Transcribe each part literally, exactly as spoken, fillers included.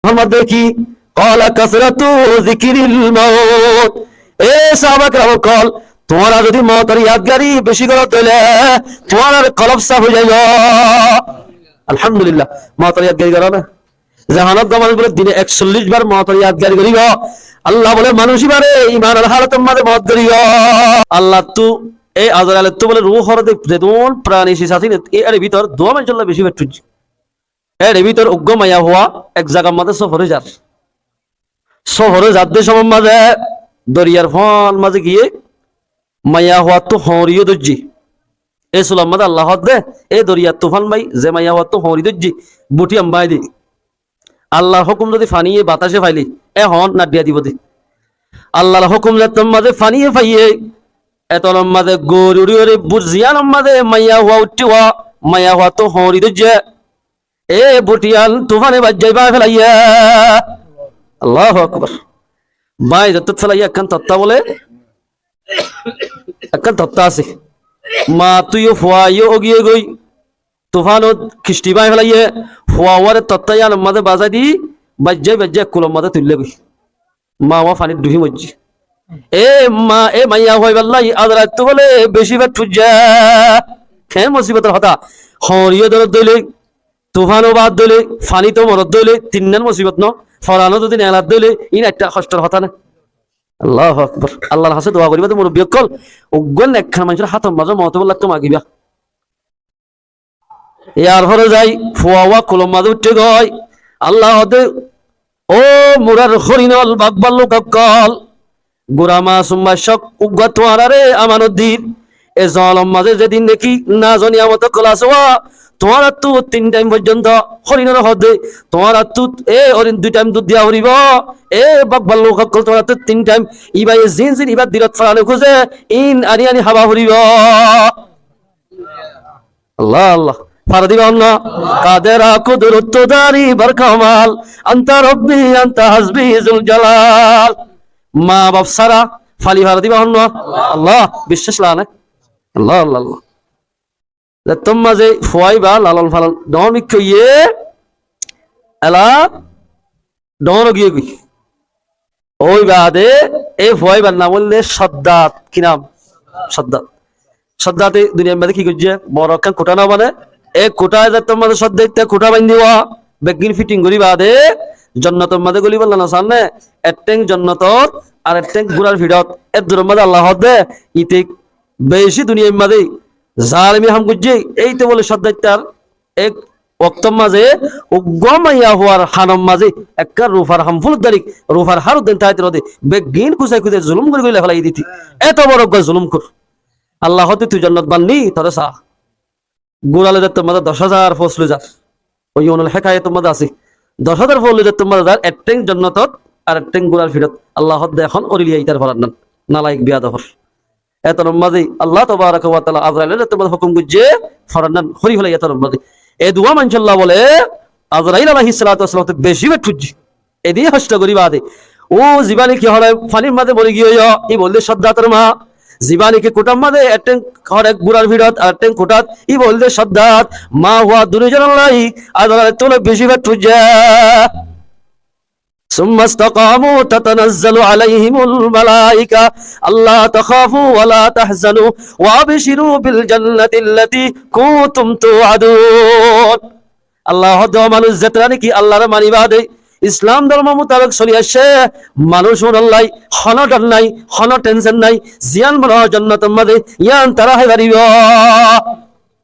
Formar de ki? Qala kasratu zikril maut. E sáhaba keram ókkol, tuáñra zodi moutor yadgari beci goró de óile, tuáñrar kolb saf ói zaibo. Alhamdulillah, moutor yadgari goró na? Ze honó uggwá manúic bóle dine ekcóllic bar moutor yadgari goríbo, Allah bóle manúic íbare imanor halotor maze mout goríbo. Allattú e Azrailottu bóle ruh óre de, zedún prani sis asé, e, ére bútore duwá manúicolla beci feth fuijje. Ére bútore uggwá maiyafua ek zagar maze sófore zar. Sófore zadde somor maze doriyar fán maze giyé maiyafuattu hoñri dóijje. E sulor maze Allah hoódde, e doriyar tufán bái ze maiyafuattu hoñri dóijje, buthíyan bái de. Allar hókum zodi faniye batase faile, e hoón naddiya dibo de. Allar hókum zettór maze faniye faiye, etór maze gorí uçí uçí bur ziyánor maze maiyafua uiththé, maiyafua tó hoñri dóijje. E buthíyan tufáne baijjái báñgi félaiye. Allahu Akbar. Báñgi zettót félaiye ekkán tottá bóle, ekkán tottá asé. Maáttú yó fua yó ógiyé goi. Tufánot kisti báñgi félaiye, fua uáre tottá yíanor maze bazái di, baijjái baijjái ek kulor maze tuillé goi. Maá uá fanit dhufi moijjé. E maá, e maiyafua ibálla Azrailottu bóle beci feth fuijje. Keén musibotor hotá. Hoñri yó dóroddé óile, tufán ó baáddé óile, fanit ó moroddé óile, tinnán musibot no, foran ó zodi neeladdé óile, iín ekká hoctor hotá né. Allahu Akbar. Allar hañsé dua goríba de murobbi ókkol, uggwá nekkar manúicor hátor maze mout óibolla ekká magiba. Yar fore zai fua uá kulor maze uiththé goi. Allah hoódde, "Ó murar horinol, bak balluk ókkol, gura masum bacca uggwá tuáñráre amanot dir. E zolor maze zedin naki nazo niyamot ókkol asé uá, tuáñrattú tin thaim foijjonto," horinore hoódde, "tuáñrattú e horin dui thaim dud diya foribo, e bak balluk ókkol tuáñrattú tin thaim, ibaye zin zin ibar dilot fora no kúze, iín aní aní hába foribo." Allah, Allah. Fare diba honna? Kadera kudrot dari bar kamal. Anta Rabbi, anta hasbi zul jalal. Maa baf sára fali fare diba honna? Allah. Biccác lane. Allah, Allah, Allah. Zettór maze fua ibá lalon falon dhoóñr mikká óiye, ela dhoóñr ógiyé goi. Ói baade e fua ibár nam óilde Shaddad. Ki nam? Shaddad. Shaddade duniyair maze ki goijjé? Boro ekkán kuthá no bane. E kuthá zettór maze Shaddade kuthá baindíbo, beggín fiting gorí baade jonnotor maze golibolla no saánne, ek théng jonnotot ar ek théng gurar fiçot. Eddurór maze Allah hoódde, íte beci duniyair maze zalimi ham goijjé, íte bóle Shaddade tar ek woktór maze uggwá maiyafuar hanor maze ekká rufar ham fúlot darik, rufar hár uddin táit rode, beggín kusai kusai zulum gorí gorí lefélai diti. Eto boro uggwá zulumkór. Allah hoódde, "Tui jonnot banni, tore saá." Gurale zettór maze doc házar fous loi zar. Uyunul Hekayator maze asé. Doc házar fous loi zettór maze zar, ek théng jonnotot ar ek théng gurar fiçot. Allah hoódde, "Ehón óri loi aitó fare nan." Nalaik biyadofor. Etór maze Allah tabaraka wa taala Azrailore zettór maze hókum goijjé, foran nan hóri félaiye etór maze. E duwá manúicolla bóle Azrail alaihissalatu wassalam beci feth fuijjé. Edin hoctó gorí baade. Ó zibá niki hore fanir maze mori giyé, íba óilde Shaddator maa. Zibá niki kuthár maze ek théng hore gurar fiçot, ar ek théng kuthát, íba óilde Shaddad. Maa fua dunúzonor lá Azrailottu beci feth fuijjé. ثم استقاموا تتنزل عليهم الملائكة ألا تخافوا ولا تحزنوا وأبشروا بالجنة التي كنتم توعدون. Allah hoódde, ó manúic, zetará niki Allahr mani baade, Islam dormo mutabek soli aiccé, manúic únolla honó dhor nai, honó thensen nai, ziyán mone hoó jonnotor maze, yían tará hái faribo.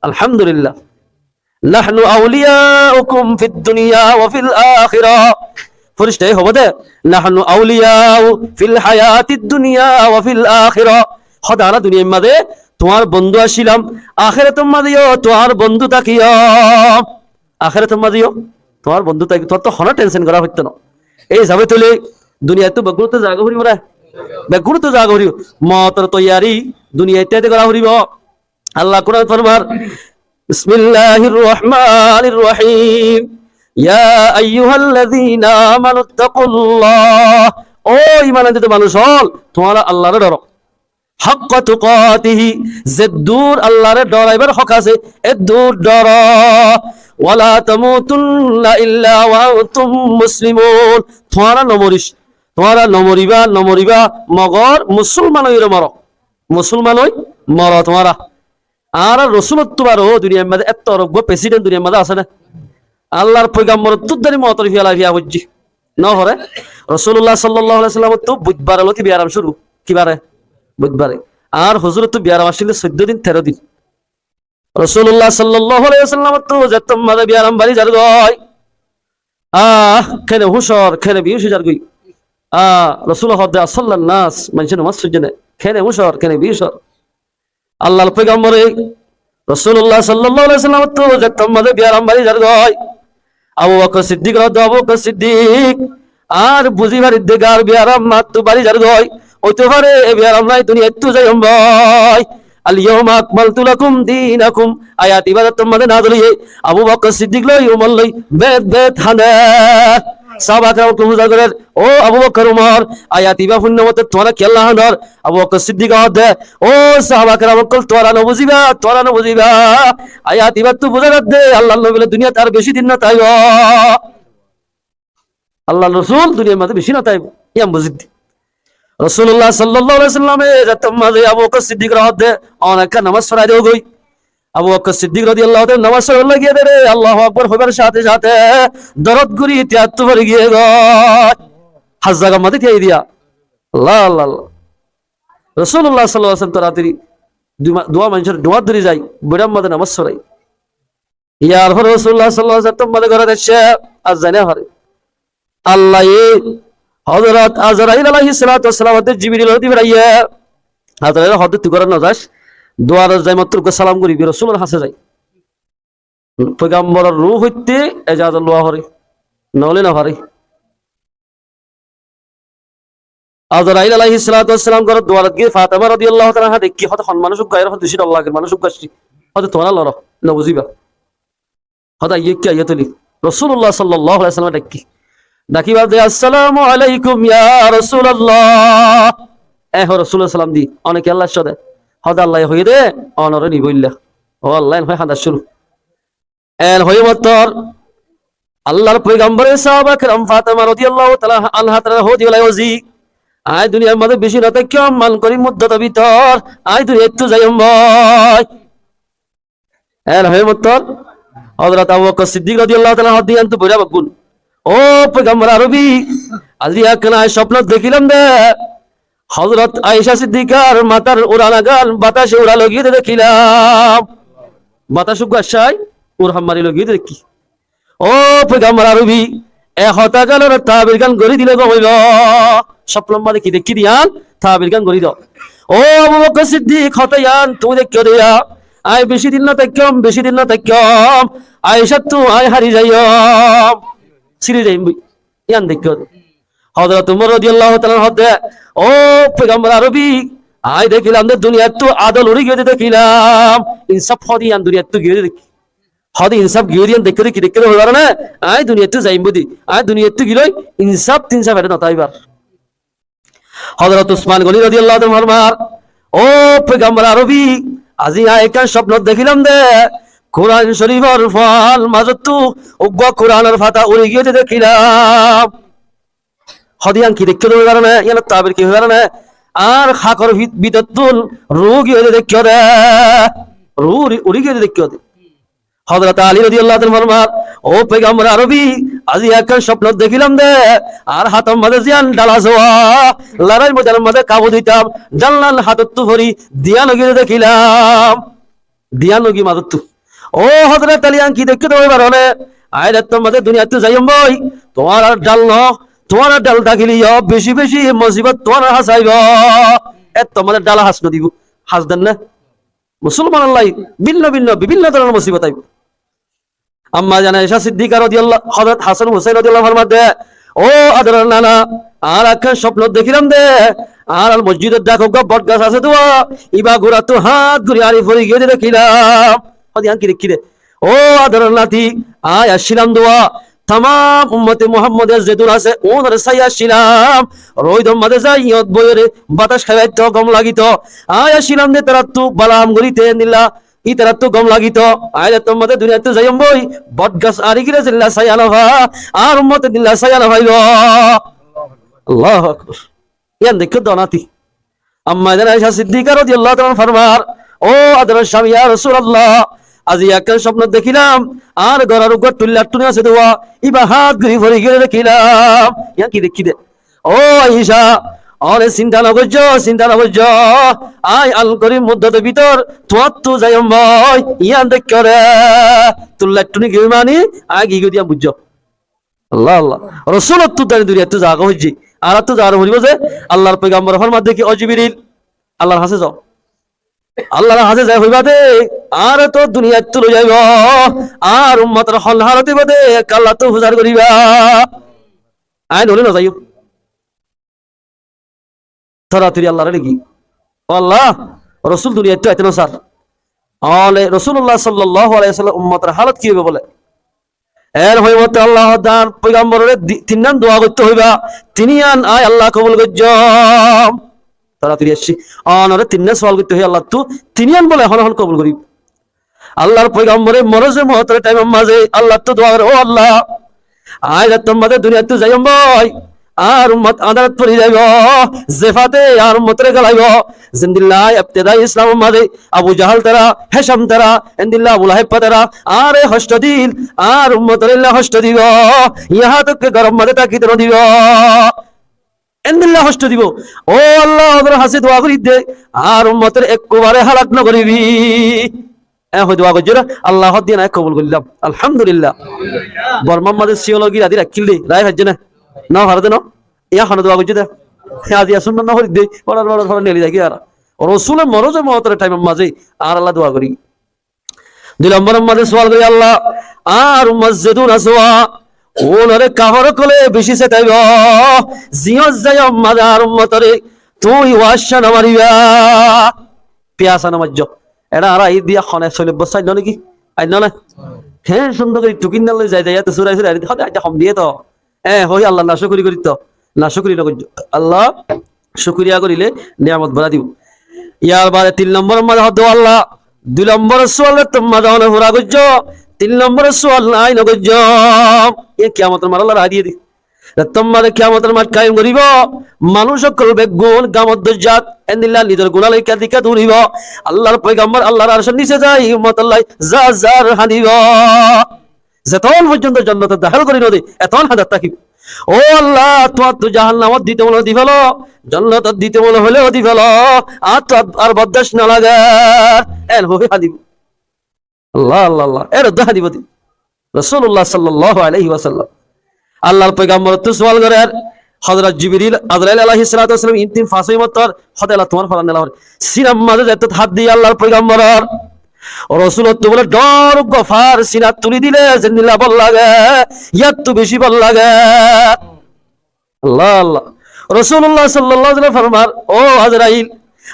Alhamdulillah. نحن أولياؤكم في الدنيا وفي الآخرة. Fíristá ye hoibó de, نحن أولياؤكم في الحياة الدنيا وفي الآخرة. Hoó de, añára duniyair maze tuáñr bondú accílam, akérator maze yó tuáñr bondú tákiyum. Akérator maze yó tuáñr bondú tákiyum, tuáñrattú honó thensen gorá foittó no. Ei hísabe tóile duniyaittú beggúnottú zaga foribó na? Beggúnottú zaga foribó. Moutor toiyari duniyaittú gorá foribó. Allah Kuran formar, بسم الله الرحمن الرحيم. يا أيها الذين آمنوا اتقوا الله. Ó iman anne de manúic ókkol, tuáñra Allahré dhoro. حق تقاته, zeddúr Allahré dhoraibar hók asé, eddúr dhoro. ولا تموتن إلا وأنتم مسلمون. Tuáñra no moris, tuáñra no moriba, no moriba, mogor musulman óiyore moro. Musulman ói moro tuáñra. Añárar Rosulottú baró duniyair mazé ettór uggúa president duniyair mazé asé né? Allar foigamborottú dóri motor fiyala fiya foijjé. No fore? Rosulullah sallallahu alaihi wasalamottú buitbare lóti biyaram cúru. Ki bare? Buitbare. Añár huzurottú biyaram accíl de soiddó din, teró din. Rosulullah sallallahu alaihi wasalamottú zettór mazé biyaram bari zargói. Ah, kene húcor, kene bihúc zargói. Ah, Rosule hoódde, "Asallan nas", maincé nomás foijjé né. Kene húcor, kene bihúcor. Allar foigambore Rosulullah sallallahu alaihi wasalamottú zettór mazé biyaram bari zargói. Abu Bokkor Siddik hoódde, "Abu Bokkor Siddik, añár buzí faridde gaar biyaram añáttu bari zargói. Óito fare e biyaram loi duniyaittú zaiyum bái. اليوم أكملت لكم دينكم." Ayat ibá zettór mazé nazil óiye, Abu Bokkor Siddik loi, Umor loi, bet bet hañdé. Sahaba keram ókkol fusár gorer, "Ó Abu Bokkor, Umor, ayat ibá fúinno mote tuáñra kiyólla hañdor?" Abu Bokkor Siddik hoódde, "Ó sahaba keram ókkol, tuáñra no buzíba, tuáñra no buzíba. Ayat ibáttu buzá zadde, Allar nobi duniyait ar beci din no táibo." Allar Rosul duniyair mazé beci no táibo, yián buzí dé. Rosulullah sallallahu alaihi wasallame zettór mazé Abu Bokkor Siddik re hoódde, "Ónore ekkán nomás forai dogói." Abu Bokkor Siddik rodiyallahu taala anhu nomás forai giyé dé re, "Allahu Akbar" hoibar sáte sáte dorot gori tiyattú fori giyé goi. Hás zagar mazé tiyai diya. Allah, Allah, Allah. Rosulullah sallallahu alaihi wasallam toratari dua, dua maincór dua dóri zai, boiçar mazé nomás forai. Yar fore Rosulullah sallallahu alaihi wasallam zettór mazé górot aiccé, ar zai no fare. Allaye Hozorot Azrail alaihissalatu wassalam ottu Jibril ore di feraiyé. Azrail hoódde, "Tui górot no zais, duarot zai mottor uggúa salam goribi, Rosulor hañsé zai." Foigamboror ruh óite ejazot luwa fore, noóile no fare. Azrail alaihissalatu wassalam góror duarot giyé Fatema rodiyallahu taala anha deikké, hoódde, "Hon manúic uggúa aiyér?" Hoódde, "Círi Allah gir manúic uggúa aiccé." Hoódde, "Tuáñra loro, no buzíba." Hoódde, "Aiyé ki, aiyé tuli?" Rosulullah sallallahu alaihi wasallam daikkí. Daikí baade, "Assalamu alaikum ya Rasulallah." E hoó Rosulullah salam di, "Óne kiyólla aiccó de?" Hoódde, "Allaye hoiyé de, ónore nibolla." Ó Allah, en hoi hañdar cúru. En hoiyé mottor Allar foigambore sahaba keram Fatema rodiyallahu taala anha tarare hoódde, "Ó zi, añí duniyair mazé beci no táikkam, mankori muddot bútore añí duniyaittú zaiyum bái." En hoiyé mottor Hozorot Abu Bokkor Siddik rodiyallahu taala anhu hoódde, "Yián tui boiçá beggún." "Ó foigambor Arobi, aijja ekkán añí cópnot dekílam de, Hozorot Aisha Siddikar matar urana gán batacé ura loi giyé de dekílam." Batac uggúa aiccé, ura mari loi giyé de deikké. "Ó foigambor Arobi, e hotá gánor tabir gán gorí dile gom óibo." Cópnot mazé ki deikkí de yián, tabir gán gorí do. "Ó Abu Bokkor Siddik, hotá yián tuñí deikkó de ya, añí beci din no táikkam, beci din no táikkam, Aishattú añí hári zaiyum, círi zaiyum boi." Yián deikkó de. Hozorot Umor rodiyallahu taala anhu hoódde, "Ó foigambor Arobi, añí dekílam de duniyaittú adol uri giyé de dekílam, insaf hoódde yián duniyaittú giyé de deikké." Hoódde, "Insaf giyé de yián deikké de ki deikké de hoibar né? Añí duniyaittú zaiyum boi de, añí duniyaittú gilói insaf tinsaf ede no táibar." Hozorot Usman Goni rodiyallahu taala anhu formar, "Ó foigambor Arobi, aijja añí ekkán cópnot dekílam de, Kuran Córifor fán mazottú uggúa Kuranor fata uri giyé de dekílam." Hoódde, "Yián ki deikkó de hoibar né? Yiánor tabir ki hoibar né?" "Añár hákor bit-, bitottún ruh giyé de deikkó de, ruh uri, uri giyé de deikkó de." Hozorot Ali rodiyallahu taala anhu formar, "Ó foigambor Arobi, aijja ekkán cópnot dekílam de, añár hátor mazé ziyán dhál asé, lorái moidanor mazé kabu ditam, dhállan hátottú fori diyán loi giyé de dekílam." Diyán loi giyé mazottú. "Ó Hozorot Ali, yián ki deikkó de hoibar né? Añí de ettór mazé duniyaittú zaiyum boi, tuáñrar dhál no, tuáñrar dhál tákile yó beci beci mosibot tuáñrar hañsé aibo. Ettór mazé dhál hañs no dibo." Hañs der né? Musolmanor lai bibinno bibinno, bibinno dóronor mosibot aibo. Amma zan Aisha Siddika rodiyallahu, Hozorot Hasan Husain rodiyallahu anhu formar de, "Ó adoror nana, añára ekkán cópnot dekílam de, añárar mosjidor dháke uggúa bot gas asé de, ibá gurattú hát gorí hari fori giyé de dekílam." Hoódde, "Yián ki deikkí de?" "Ó adoror nati, añí aiccílam de, tamam ummote Muhammode zedún asé, unoré sai aiccílam, roidor mazé zai yót boiyóre batac háibaitto, gom lagitó. Añí aiccílam de tarattú bála ham goríte, endilla Ítarattú gom lagitó, añí zettót mazé duniyaittú zaiyum boi, botgas añáre gíre zendilla sáya no fa, añár ummot endilla sáya no faibo. Allahu Akbar. Yián deikkó donáti. Amma zan Aisha Siddika rodiyallahu taala anha formar, "Ó adoror cámi, ya Rosulallah, aijja ekkán cópnot dekílam, añár góror uggwá tuilla tthuni asé de, íba hát gorí fori giyé dekílam." Yián ki deikké dé? "Ó Aisha, añáre sinta no goijjó, sinta no goijjó. Añí algorí muddotor bútore tuáñttú zaiyum boi, yián deikkó re. Tuilla tthuni giyé mani, añí giyí goi de yián buijjó." Allah, Allah. Rosulottú dani duniyaittú zaga hoijjé. Añárattú zaga foribó ze, Allar poigambore formar dé ki, "Ó Jibril, Allar hañsé zao." Allar hañsé zai hoibá de, "Añáre to duniyaittú loi zaibo, añár ummotor hon halot óibo de, Allattu fusar goríba. Añí noóile no zaiyum." Toratori Allaré daki, "Ó Allah, Rosul duniyaittú aitó no sar. Óile Rosulullah sallallahu alaihi wasallam ummotor halot ki óibo bole?" En hoiyé mottor Allah hoór de, "Añár poigambororé di-, tinnán dua goittó hoibá, tiniyan añí Allah kobul goijjum." Toratori aiccé. Ónoré tinnán sual goittó hoiyé Allattú, tiniyan bole hon hon kobul goríbo. Allar poigambore morze mootor thaimor mazé Allattú dua goré, "Ó Allah, añí zettót mazé duniyaittú zaiyum boi, añár ummot andarot fori zaibo, ze fate añár ummotoré gelaibo, zendilla ebtedai Islamor mazé Abu Jahal tará, Hecam tará, endilla Abu Laheb tará, añáre hoctho dil, añár ummotoré endilla hoctho dibo, yahá tok ke góror mazé tákito no dibo. Endilla hoctho dibo. Ó Allah, ónor hañsé dua gorí de, añár ummotoré ekkubare halak no goribi." E hoi dua goijjé re, Allah hoór de, "Añí kobul goillám. Alhamdulillah." Bormar mazé siyologir adi rakíl de, rai faijjé né? No fare de no? Yián hone dua goijjé de? Aijja sunnot no forir de, forar, forar, forar neli zai giyé ar. Rosule morze mootor thaimor mazé añára lla dua gorí. Dui lomboror mazé sual gorí, "Allah, añár ummot zedún asé, ónore kafor ókkole beci setaibo, ziyót zaiyum mazé añár ummotoré tuñí wacca no mariba." Piyasa no maijjó. Eçé añára aiyér de hone soilibbo saillo né ki? Aillo né? Hé, cúndor gorí tukinna loi zai zai yáte surai surai aní de, hode aijja hom diyé to. E, hoi Allah nacúkuri gorí to. Nacúkuri no goijjó. Allah cúkuriya goríle niyamot bárai dibo. Yar baade tin lomboror mazé hoó de, "Allah, dui lomboror sual zettót mazé one fura goijjó, tin lomboror sual añí no goijjóm." Yián kiyamotor mazé Allah raái diyé de. Zettót mazé kiyamotor mac kaim goríbo, manúic ókkol beggún gamot dóijjat, endilla nizor guná loi ekka dikka duribo. Allar poigambor Allar arcor nise zai ummotolla zar zar hañdibo. Zetón foijjonto jonnotot dahél gorí no de, etón hañdat tákibo. "Ó Allah, tuáñttu jahannamot dito mone di félo, jonnotot dito mone hoileó di félo, añáttu ar, ar bordac no lager." En hoi hañdibo. Allah, Allah, Allah. Er edde hañdibo de. Rosulullah sallallahu alaihi wasallam Allar poigamborottú sual gorer, Hozrot Jibril, Azrail alaihissalatu wassalam, in tin fañs oi mottor, hode Allah tuáñr foran nela fore. Sinar mazé zettót hát diye Allar poigamboror, Rosulottú bole dhoór uggwá far sinat tuli dile zendilla bol lage, yáttu beci bol lage. Allah, Allah. Rosulullah sallallahu alaihi wasallam formar, "Ó Azrail,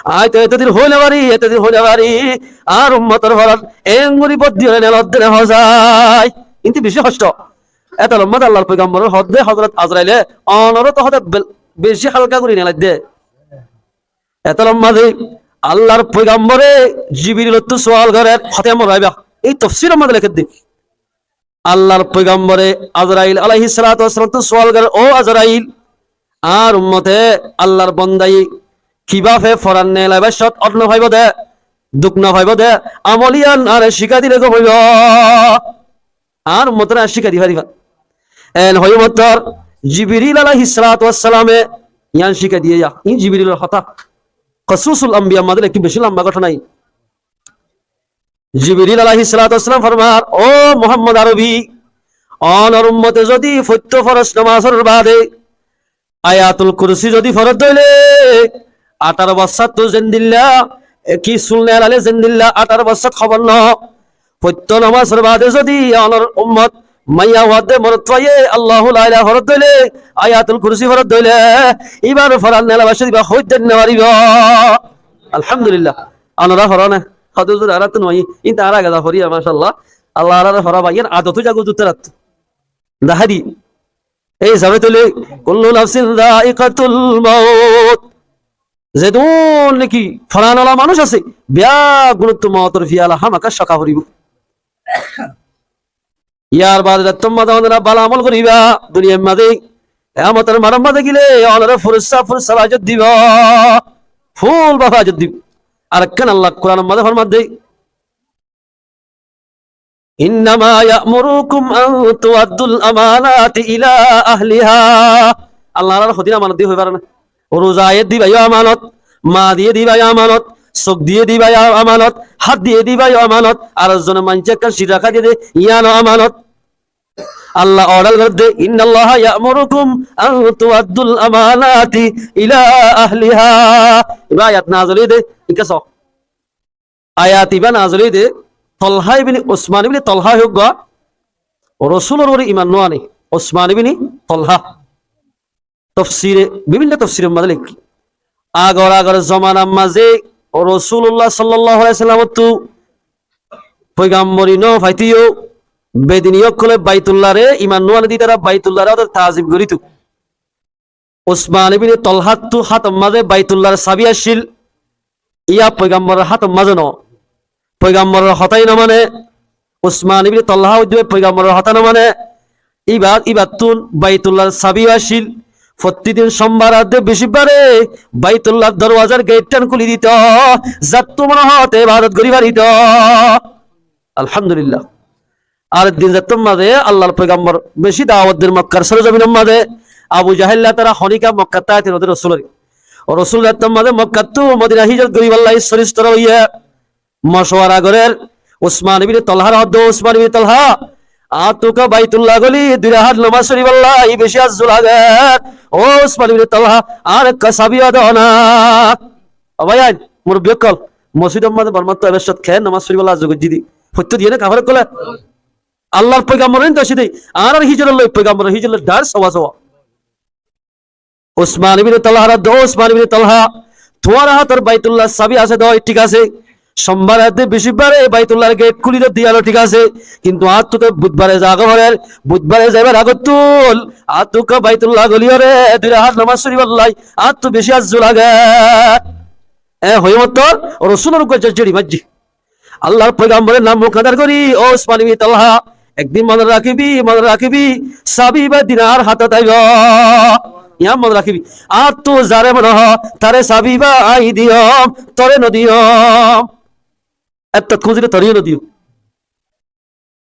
añí to etodin hoi no fari, etodin hoi no fari, añár ummotor foran engorí bor diyóre nelodde ne hozai." Intu beci hoctho. Eto lomba de Allar poigamboror hoó de Hozrot Azraile, "Onoró to hode bel-, beci halka gorí nelaidde." Eto lomba de Allar poigambore Jibrilottú sual gorer, hotá mone raikba. Ei tofsiror mazé lekédde. Allar poigambore Azrail alaihissalatu wassalamttu sual gorer, "Ó Azrail, añár ummote, Allar bondaye kibáfe foran nelaibar cót ot no faibo de, duk no faibo de, amol yián añáre cíka dile gom óibo. Añár ummotore añí cíka di faribá." En hoiyé mottor Jibril alaihissalatu wassalame yián cíka diye ya. In Jibrilor hotá. Kosusul Ambiya mazé lekédde, beci lamba góthona in. Jibril alaihissalatu wassalam formar, "Ó Muhammod Arobi, onor ummote zodi foittó foroz nomazor baade Ayatul Kursi zodi foredde óile, atharo bossáttu zendilla, e, ki sul nelaile zendilla atharo bossát hobar no. Foittó nomazor baade zodi onor ummot maiya fuadde morot fuaye Allahu la ilaha foredde óile, Ayatul Kursi foredde óile, ibar foran nelaibar cót iba hoiddé no faribo." Alhamdulillah. Añára foron né? Hode huzur, añárattú no aiyé. Intu añára agada fori, mashallah. Allah añárare foraiba, yián adot ói zagói de tarattu. Dahá di. Ei hísabe tóile, "Kullu nafsin zaiqatul maut." Zedún niki foran ola manúic asé, beggúnottú moutor fiyala hámaka cóka foribó. Yar baade zettó mazé ónora bála amol goríba, duniyair mazé, kiyamotor maidanor mazé gilé ónora fursa fursa bála ajjot dibó, ful bála ajjot dibó. Arekkán Allah Kuranor mazé formar de, إنما يأمركم أن تؤدوا الأمانات إلى أهلها. Allah añárar hodin amanot dí hoibar na. Ruza aiyé dí báiyo amanot, ma diyé dí báiyo amanot, suk diyé dí báiyo amanot, hát diyé dí báiyo amanot, ar zone maincé ekkán sir raká diyé dé, yíano amanot. Allah ordar gorér dé, إن الله يأمركم أن تؤدوا الأمانات إلى أهلها. Ibá ayat nazil óiye dé, ikká só. Ayat ibá nazil óiye dé, Tolha ibni, Usman ibni Tolha hoó uggwá, Rosulor uore iman no ané, Usman ibni Tolha. Tofsire, bibinno tofsiror mazé leikké. Agor agor zomanar mazé Rosulullah sallallahu alaihi wasallam ottu foigambori no faitó, bedini ókkole Baitullaré iman no ané dé ítara Baitullaré óder tazim gorító. Usman ibni Tolháttu hátor mazé Baitullar sabi accíl, yá foigamboror hátor mazé no. Foigamboror hotá no mané, Usman ibni Tolha óiye dé foigamboror hotá no mané, ibá, ibáttun Baitullar sabi accíl. Fottí din cómbar adde bicíbbaré Baitullar dorwazar geittán kúli dito, zattú mone hoó te ibadot gorí farito. Alhamdulillah. Ar din zettó mazé Allar foigambor bicí dawot der Mokkar sorozominor mazé, Abu Jahel ítara honíkka Mokkattú aite no der Rosuloré. Rosul zettó mazé Mokkattú Modina hijrot goríballa sóristor óiye mocwara gorér, Usman ibni Tolhare hoó dé, Usman ibni Tolha, añáttu uggwá Baitullar goli dui rakát nomaz foriballa bicí azzú lager. Ó Usman ibni Tolha, añáre ekká sabi do na. Ó báiyain, murubbi ókkol, mosjidor mazé Bormattú aibar cót keén nomaz foriballa azzú goijjé dé? Foittó diyé né kafer ókkole? Allar foigambor in dóci dé, añárar hijrot loi, foigambor hijrot loi, dar sowa sowa. Usman ibni Tolhare hoó dé, ó Usman ibni Tolha, tuáñr hátor Baitullar sabi asé dé, thík asé. Cómbar adde bicíbbaré Baitullar geit kúli diyé dé, thík asé. Kintu añáttu te budbaré zagói forer, budbaré zaibar agottú añáttu uggwá Baitullar goli oré dui rakát nomaz foriballa añáttu bicí azzú lager. E hoiyé mottor Rosulor uggwá zerzerí maijjé. Allar foigambore nam mukadar gorí, ó Usman ibni Tolha, ek din mone rakíbi, mone rakíbi, sabi ibá din añár hátot aibo. Yián mone rakíbi. Añáttu zaré mone hoó, taré sabi ibá añí diyum, toré no diyum. Ettót kúzile toré no diyum.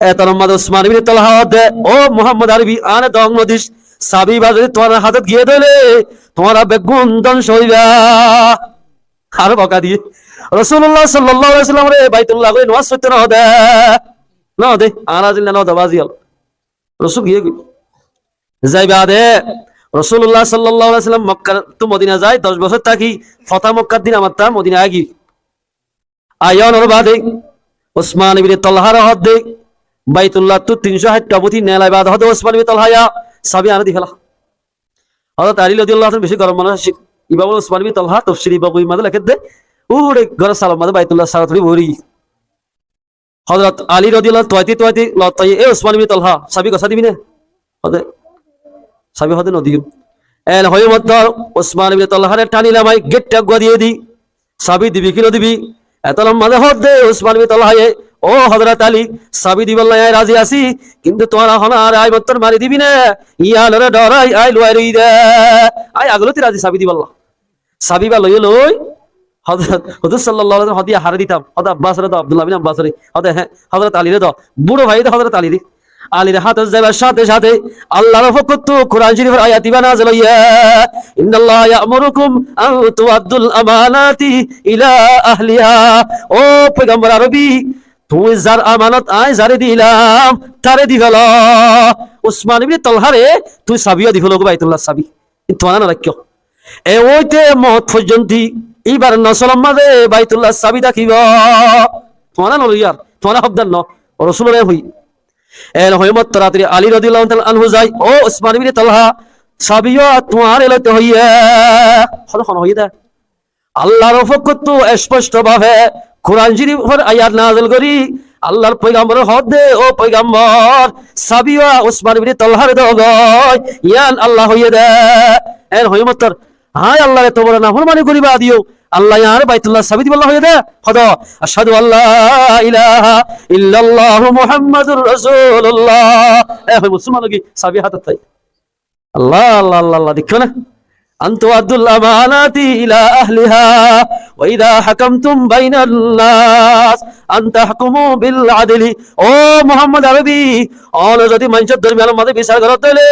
Etór mazé Usman ibni Tolha hoó dé, ó Muhammod Arobi, añáre dong no dis, sabi ibá zodi tuáñrar hátot giyé dé óile, tuáñra beggún dóngco óiba. Ar boka diyé. Rosulullah sallallahu alaihi wasallamre Baitullar goli nomaz foitto no dé. No dé, añára zilla no dé, bazi ókkol. Rosul giyé goi. Zai baade, Rosulullah sallallahu alaihi wasallam Mokkattú Modina zai, doc bosór táki, fotá Mokkar din amattá Modina aigiyé. Aiyónor baade Usman ibni Tolhare hoó dé, Baitullattú tin cót háit ta muti nelai baade hoó dé, Usman ibni Tolha, yá sabi añáre di féla. Hozrot Ali rodiyallahu anhu bicí gorom manúic accíl. Ibá bóle Usman ibni Tolha, tofsir Bagawi mazé lekér dé, uçé góror salor mazé Baitullar salot uçí boói roiyé. Hozrot Ali rodiyallahu anhu tuwaití tuwaití lot faiyé, "E Usman ibni Tolha, sabi gosá dibi né?" Hoó dé, sabi hoó dé no diyum. En hoiyé mottor Usman ibni Tolhare tháni lamai geitta gua diyé dé, sabi dibi ki no dibi? Etór mazé hoó dé Usman ibni Tolhaye, "Ó Hozrot Ali, sabi diballa añí razi así, kintu tuáñra honó añáre añí mottor mari dibi né? Yiánoré dhorai añí luwai roiyí dé. Añí agolóti razi sabi diballa." Sabi ibá loiyé loi, Hozrot, Huzur sallallahu alaihi wasallam hoó dé, "Haré ditam?" Hoó dé, "Abbasre do, Abdullah bin Abbasre." Hoó dé, "Hé, Hozrot Alire do." Buro bái dé Hozrot Alire. Alir hátot zaibar sáte sáte Allar fokkóttu Kuran Corifor ayat ibá nazil óiye, "Innallaha ya'murukum an tu'addul amanati ila ahliha." Ó foigambor Arobi, tuñí zar amanot añí zaré dilam, taré di félo. Usman ibni Tolhare tuñí sabi yó di félo goi, Baitullar sabi. Tuáñra no raikkó. E óite moot foijjonti íbar nosolor mazé Baitullar sabi tákibo. Tuáñra no loiyó ar, tuáñra hókdar no. Rosulore hoiyé. En hoiyé mottor ratire Ali rodiyallahu ta'ala anhu zai, "Ó Usman ibni Tolha, sabi yó tuáñre loito hoiyé." Hono hono hoiyé dé. Allar fokkóttu esposto bábe Kuran Corifor ayat nazil gorí, Allar foigambore hoó dé, "Ó foigambor, sabi yó Usman ibni Tolhare do goi." Yián Allah hoiyé dé. En hoiyé mottor Añí Allar eto boro naformani gorí baade yó, Allah añáre Baitullar sabi dibolla hoiyé dé, hoó dé, "Ashhadu an la ilaha illallah Muhammadur Rasulullah." E hoi musolman ói giyé, sabi hátot fai. Allah, Allah, Allah, Allah, dekó né? "An tu'addul amanati ila ahliha, wa idha hakamtum bainan nas, an tahkumu bil adli." Ó Muhammad Arabi, óne zodi maincór dormiyanor mazé bisar goró dé óile,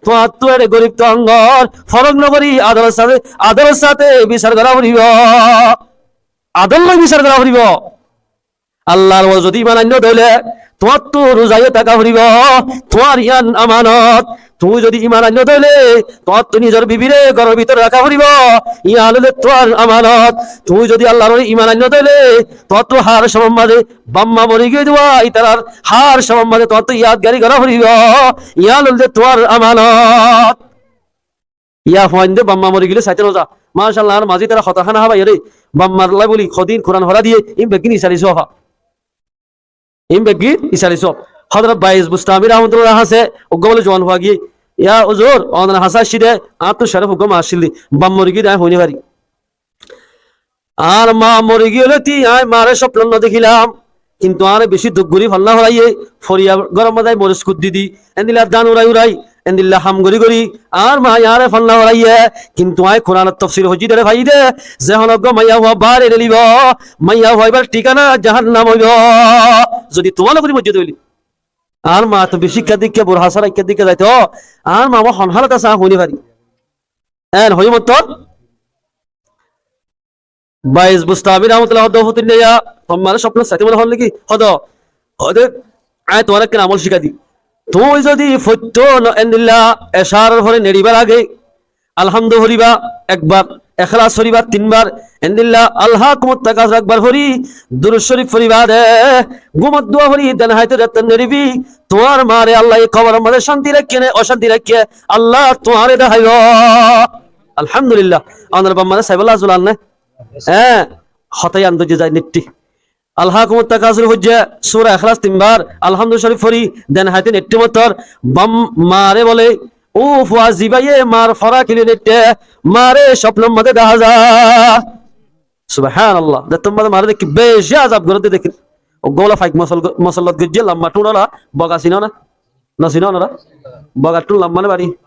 tuáñttu ere gorib tuáñr forok no gorí adolor sáte, adolor sáte bisar gorá foribó. Adol loi bisar gorá foribó. Allar uore zodi iman ainno dé óile, tuáñttu ruza ói táka foribó, tuáñr yián amanot. Tuñí zodi iman ainno dé óile, tuáñttu nizor bibire góror bútore raká foribó, yián óilde tuáñr amanot. Tuñí zodi Allar uore iman ainno dé óile, tuáñttu hár somor mazé bafma mori giyé dé, itarar hár somor mazé tuáñttu yadgari gorá foribó, yián óilde tuáñr amanot. Yá fuainde bafma mori giyói saité no za. Macállah, añár mazé tará hotá hána hábai re. Bafmar lá buli hodin Kuran fora diyé, in beggín isali sófa. In beggín isali sóf. Hozorot Bais Bustami rahmatullah hásé, uggwá bóle zuan fua giyé. Yá uzur, onor hásé aiccí dé, añáttu córof uggwá ma accíl dé. Baf mori giyé dé, añí hoi no fari. Añár ma mori giyé lóti, añí maáre sopnot no dekílam. Kintu añáre bicí duk gorí folna foraiyé, foriyar góror mazé añí moris kut di di, endilla dan urai urai, endilla ham gorí gorí, añár ma añáre folna foraiyé. Kintu añí Kuranor tofsir foijjí dé re faiyí dé, ze honó uggwá maiyafua baáre nelibó, maiyafua ibár thikana jahannam óibo. Zodi tuáñra gorí foijjó dé óile. Añár ma to bicí ikká dikká, bur hasara ikká dikká zaito, añár ma abar hon hálot asé, añí hoi no fari. En hoiyé mottor, Bais Bustami rahmatullah hoó dé, "Ó futuinna, tuáñre sopnot saité mone hoór né ki?" Hoó dé, hoó dé, "Añí tuáñre ekkán amol cíkai di. Tuñí zodi foittó no endilla ecár or fore neçibar age Alhamdu foribá ekbar, Ekhlas foribá tinbar, endilla Alhakumut Takasur ekbar fori, Durud Corif foribá dé, gúmor dua fori, den haite dettan neçibi, tuáñr maáre Allah ye koboror mazé cánti raikké né ocánti raikké, Allah tuáñre deháibo." Alhamdulillah. Onor bafmare saibólla zulan né? Eé, hotá yián dóijje zai nitthi. Alhakumut Takasur foijjé, sura Ekhlas tinbar, Alhamdu Corif fori, den haite nitthi mottor, bafmare bóle, "Ó fua, zibáye maar fora kili nitté, maáre sopnor mazé dehá za." Subhanallah. Zettót mazé maáre dekí, bicí azab goré dé dekí. Uggwá bóla faik mosol-, mosolot goijjé, lamba thúñr ola, boga sinó né? No sinó onora? Bogattú lamba né bari?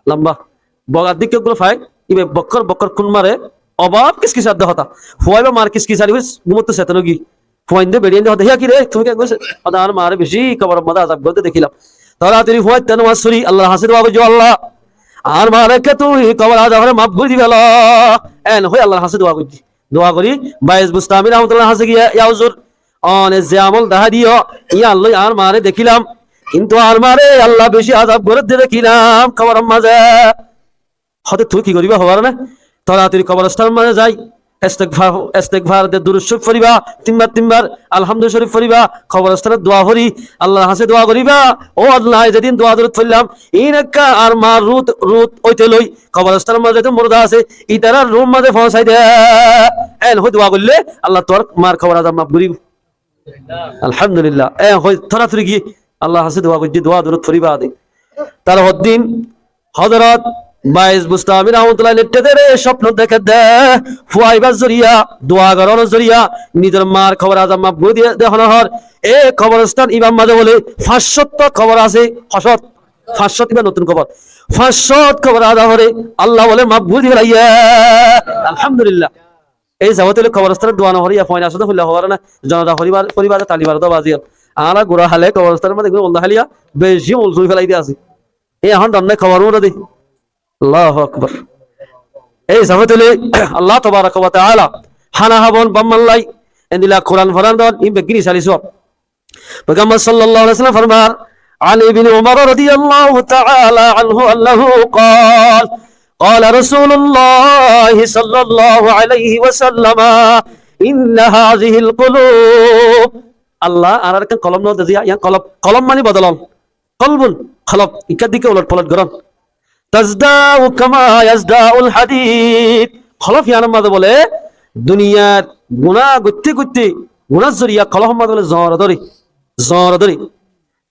Lamba. Bogar dikká uggwá faik, ibá bokkór bokkór kún mare, obab kiskisar dé hotá. Fua ibá maar kiskisar ibá gúmottu sete no giyé. Fuainde beçiyainde hotá, "Híya ki re? Tuñí ki ekbar se-," hotá, "Añár maáre bicí koboror mazé azab goré dé dekílam." Toratori fua ittá nomaz fori Allar hañsé dua goijjé, "Allah, añár maáre ki tuñí kobor azab ore maf gorí dibá." En hoi Allar hañsé dua goijjé. Dua gorí Bais Bustami rahmatullah hañsé giyé, "Yá uzur, one ze amol dehái diyó, yián loi añár maáre dekílam, kintu añár maáre Allah bicí azab goré dé dekílam koboror mazé." Hoó dé, "Tuñí ki goríba hoó faro né?" Toratori koborstan or mazé zai, estegfar, estegfar dé, Durud Corif foribá tinbar tinbar, Alhamdu Corif foribá, koborstan ot dua fori, Allar hañsé dua goríba, "Ó Allah, añí zedin dua durud foillam, iín ekká añár maar rut, rut óite loi koborstan or mazé zedún murda asé, itarar ruh or mazé foóñsai de." En hoi dua goille Allah tuáñr maar kobor azab maf goríbo. Alhamdulillah. En hoi toratori giyé Allar hañsé dua goijjé, dua durud fori baade. Tar hoddin Hozorot Bais Bustami rahmatullah nitté dé re, sopnot deké dé, fua ibár zoriya, dua gorónor zoriya, nizor maar kobor azab maf gorí diyé dé honó hoór. E koborstan ibár mazé bóle fañs cót kobor asé, hocót, fañs cót ibá notun kobor. Fañs cót kobor azab ore Allah bóle maf gorí felaiyé. Alhamdulillah. Ei sabab óile koborstan ot dua no foriya, fuain asé dé hoilla hoó fare na, zonora foribar, foribar tali mare dé bazi ol. Añára gura hále koborstan or mazé gura ulla háliya, beci mul sui felai dé asé. Ei ehón dor nai kobor ore dé. Allahu Akbar. Ei sabab óile Allah tabaraka wa taala hána hábon bamman lai, endilla Kuran foran don, in beggín isali suwab. Paigambar sallallahu alaihi wasallam formar, عن ابن عمر رضي الله تعالى عنه أنه قال، قال رسول الله صلى الله عليه وسلم، إن هذه القلوب. Allah añárar ekkán kolom no diya, yián kolom, kolom mani bodolon. Kolbun, kolom, ikká dikká ulot polot goron. تزدأ كما يزدأ الحديد. Kolom yián or mazé bóle duniyar guná goitté goitté, gunar zoriya kolom or mazé bóle zor dóre, zor dóre.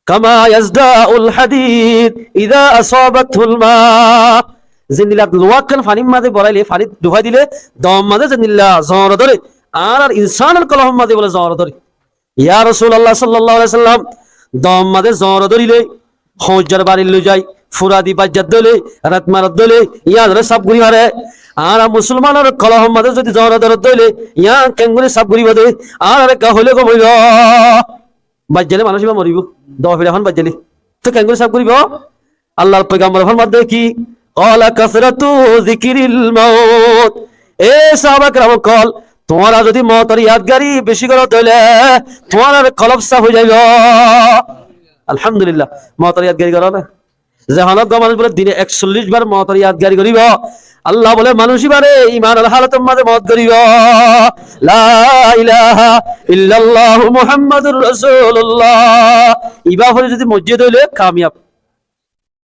كما يزدأ الحديد إذا أصابته الماء. Zendilla luwa ekkán fanir mazé boraile, fanit dufai dile, dor mazé zendilla zor dóre, añárar insánor kolbor mazé bóle zor dóre. Ya Rosulallah sallallahu alaihi wasallam, dor mazé zor dórile, hoñjar bari loi zai, fura di baijjat dóile, ret marat dóile, yián ore saf gorí fare. Añára musolmanor kolbor mazé zodi zor dóre dóile, yián keéngori saf goríbo de, añárar ekka hoile gom óibo. Baijjale manúic iba moribo, dor fira fán baijjale. Te keéngori saf goríbo? Allar poigambore formadde ki? Qala kasratu zikril maut. E sahaba keram ókkol, tuáñra zodi moutor yadgari beci goró dóile, tuáñrar kolb saf ói zaibo. Alhamdulillah, moutor yadgari goró na? Ze honó uggwá manúic bóle dine ekcóllic bar moutor yadgari goríbo, Allah bóle manúic ibare imanor halotor mazé mout goríbo. La ilaha illallah Muhammadur Rasulullah. Iba fori zodi moijje dóile kamiyab.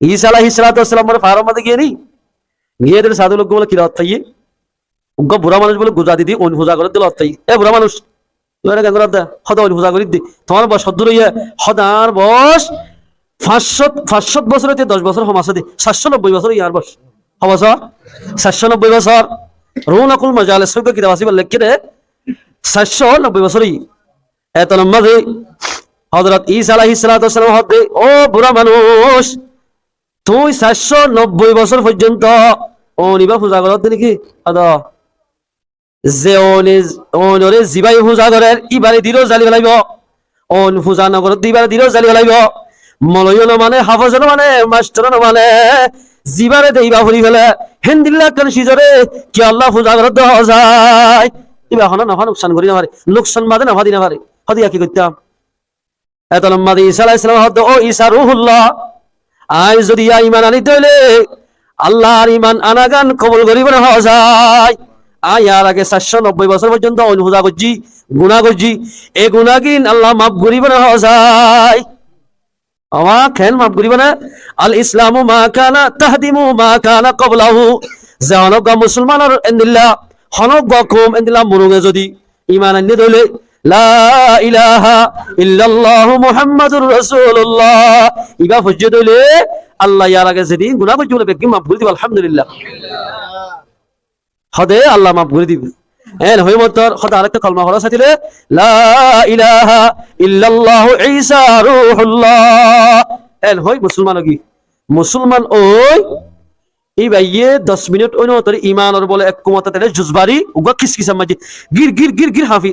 Isa alaihis salatu wassalam bóle faáror mazé giyé ni? Giyé dóile sadu lok bóle ki lot faiyé? Uggwá bura manúic bóle guza di di oin fuza gorédde lot faiyé. E bura manúic, tuáñra keén goródde? Hóde oin fuza gorídde. Tuáñr boc hoddúr óiye? Hóde añár boc fañs cót, fañs cót bosór óite doc bosór hom asé de. Sair cót nobboi bosór óiye añár boc. Ho bosór? Sair cót nobboi bosór. Rounakul Majalis hoiba kitab asé, ibar leikké de sair cót nobboi bosór óiye. Etonor mazé Hozrot Isa alaihis salatu wassalam hoódde, "Ó bura manúic, tuñí sair cót nobboi bosór foijjonto oin iba fuza goródde né ki?" Hoódde, "Ze oine, oinore zibáye fuza gorér, íbare dilo zali félaibo. Oin fuza nogorédde íbare dilo zali félaibo. Moloi yó no mane, háfez ó no mane, mastor ó no mane, zibáre de íba furi félé. Héndilla ekkán cizore kiyólla fuza gorédde hoó zai? Íba honó nofá nuksan gorí no fare, nuksan bade nofá di no fare." Hoódde, "Yá ki goittám?" Etonor mazé Isa alaihis salam hoódde, "Ó Isa Ruhullah, añí zodi yá iman aní dóile, Allar iman anagan kobul goríbo né hoó zai? Añí yar age sair cót nobboi bosór foijjonto oin fuza goijjí, guná goijjí, e gunágin Allah maf goríbo né hoó zai?" Ó ma, keén maf goríbo né? "Al Islamu ma kana tahdimu ma kana qablahu." Ze honó uggwá musolmanor endilla, honó uggwá koum endilla muruge zodi iman ainné dóile, "La ilaha illallah Muhammadur Rasulullah", iba foijjé dóile, Allah yar age zedin guná goijjé bóle beggín maf gorí dibo, alhamdulillah. Hoódde Allah maf gorí dibo. Eén hoi mottor, hoódde arekka kolma fora saitile, "La ilaha illallah Isa Ruhullah." Eén hoi musolman ói giyé. Musolman ói, íbaye doc minit ói no tor imanor bole ek kumot tele juzbari, uggwá kiskisar mazé gir, gir, gir, gir hañfi.